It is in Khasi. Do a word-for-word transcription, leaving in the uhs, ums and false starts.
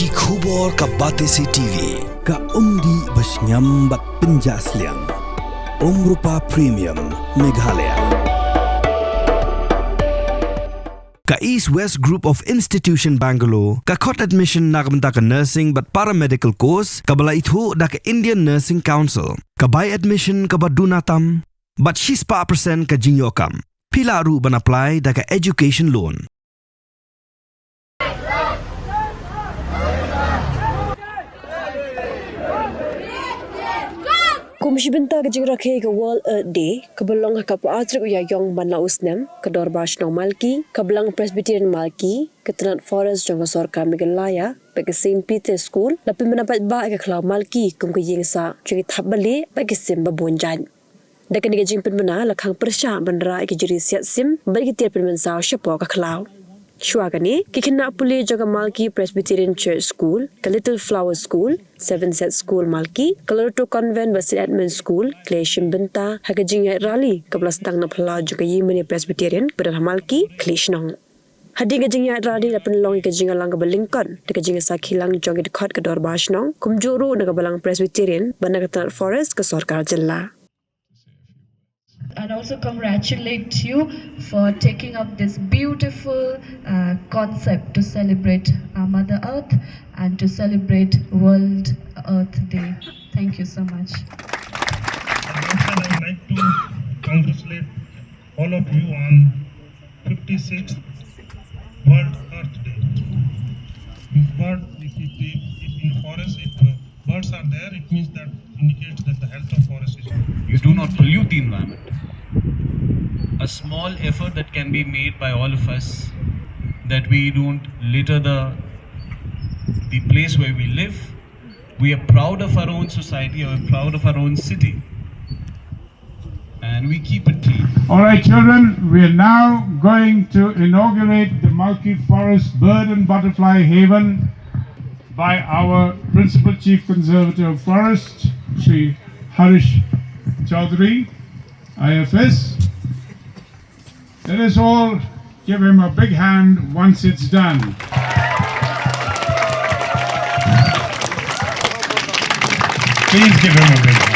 Ki khubor ka Batesi T V, ka umdih ba shngiam bad pynjah sliang. Umrupa Premium, Meghalaya. Ka East West Group of Institution Bangalore ka khot admission na ka bynta ka nursing bad paramedical course kaba la ithuh da ka Indian Nursing Council. Ka bai admission kaba duna tam bad shispah percent ka jingïoh kam. Phi lah ruh ban apply da ka education loan. Kum shi bynta ka jingrakhe ka World Earth Day, kaba long ha ka arphew tarik u Ïaïong ban la u snem, ka Dorbar Shnong Malki, ka Balang Presbyterian Malki, ka tnat Forest jong ka Sorkar Meghalaya, bad ka Saint Peter School, la pynbna paidbah ïa ka khlaw Malki kum ka ïing sah jong ki thapbalieh bad ki sim babun jait. Da kane ka jingpynbna la khang pyrshah ban rah ïa ki jari siat sim bad ki tiar pynmynsaw shapoh ka khlaw. Shuwa kane, ki khynnah pule jong ka Malki Presbyterian Church School, ka Little Flower School, Seven Set School Malki, ka Loreto Convent bad Saint Edmund School, ki la ïashim bynta ha ka jingïaid rally kaba la sdang na phyllaw jong ka Ïingmane Presbyterian ba don ha Malki, Khlieh Shnong. Hadien ka jingïaid rally la pynlong ïa ka jingïalang kaba lyngkot da ka jingïasakhi lang jong ki dkhot ka Dorbar Shnong, kumjuh ruh na ka Balang Presbyterian bad na ka tnat Forest ka Sorkar Jylla. And also congratulate you for taking up this beautiful uh, concept to celebrate our Mother Earth and to celebrate World Earth Day. Thank you so much. I would like to congratulate all of you on fifty-sixth World Earth Day. If bird, if, if, if in the forest, if uh, birds are there, it means that indicates that the health of forest is good. You do not pollute the environment. A small effort that can be made by all of us, that we don't litter the the place where we live. We are proud of our own society, we are proud of our own city, and we keep it clean. All right, children, we are now going to inaugurate the Malki Forest Bird and Butterfly Haven by our Principal Chief Conservator of Forest, Shri Harish Chaudhary, I F S. Let us all give him a big hand once it's done. Please give him a big hand.